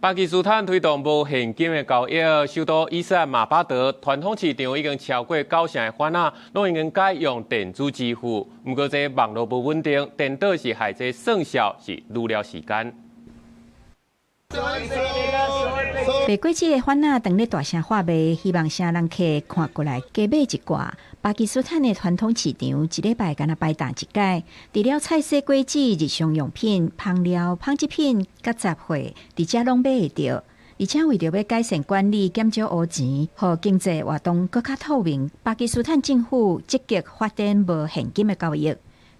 巴基斯坦推動無現金的交易，首都伊斯蘭馬巴德傳統市場已經超過九成的販仔，攏已經改用電子支付。毋過這網路無穩定，顛倒是害這算數是愈了時間。賣果子的販仔當咧大聲喊賣，希望啥人客看過來加買一寡。巴基斯坦的傳統市場一禮拜干焦擺檔一擺，除了菜蔬果子、日常用品、香料、紡織品、佮雜貨，佇遮攏買會著。而且為著欲改善管理、減少烏錢，予經濟活動閣較透明，巴基斯坦政府積極發展無現金的交易。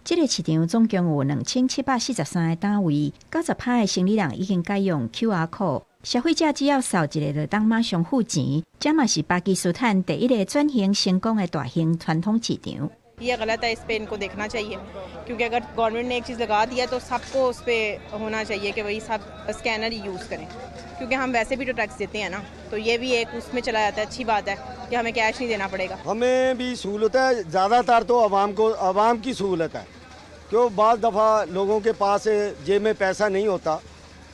這个市場總共有2743个攤位，90%的生理人已經改用 QR code，消費者只要掃一下就當馬上付錢。這嘛是巴基斯坦第一个轉型成功的大型傳統市場。 ये गलत है, इस पे इनको देखना चाहिए, क्योंकि अगर गवर्नमेंट ने एक चीज़ लगा दिया तो सबको उस पर होना चाहिए कि वही सब स्कैनर ही यूज़ करें, क्योंकि हम वैसे भी तो टैक्स देते हैं ना, तो ये भी एक उसमें चला जाता है। अच्छी बात है कि हमें कैश नहीं देना पड़ेगा। हमें भी सहूलत है, ज़्यादातर तो आवाम को, आवाम की सहूलत है। क्यों? बाज़ दफ़ा लोगों के पास जेब में पैसा नहीं होता,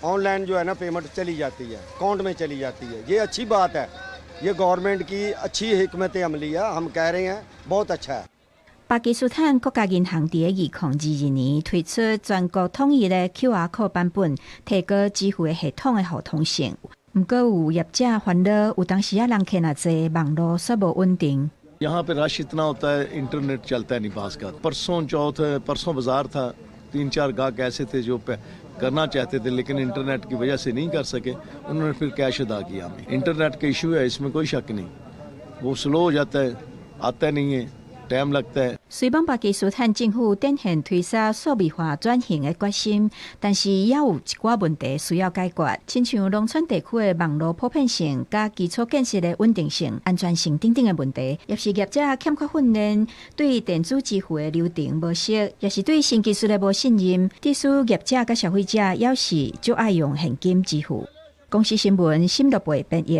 ऑनलाइन जो है ना पेमेंट चली जाती है, अकाउंट में चली जाती है। ये अच्छी बात है, ये गवर्नमेंट की अच्छी हिकमत अमली है। हम कह रहे हैं, बहुत अच्छा है। 巴基斯坦國家銀行佇2022年推出全國統一的 QR code 版本，提高支付的系統的互通性。毋過有業者煩惱，有當時仔人客若濟，網路煞無穩定。 यहाँ पे रश इतना होता है, इंटरनेट चलता नहीं बाज़ का। परसों चौथ, परसों बाजार था, तीन चार गाहक ऐसे थे जो करना चाहते थे लेकिन इंटरनेट की वजह से नहीं कर सके। उन्होंने फिर कैश अदा किया हमें। इंटरनेट का इशू है, इसमें कोई शक नहीं। वो स्लो हो जाता है, आता नहीं है, टाइम लगता है。雖罔巴基斯坦政府展現推捒數位化轉型的決心，但是也有一寡問題需要解決，親像農村地區的網路普遍性、佮基礎建設的穩定性、安全性等等的問題，抑是業者欠缺訓練，對電子支付的流程無熟，抑是對新技術的無信任，致使業者佮消費者猶是足愛用現金支付。公視新聞沈樂貝編譯。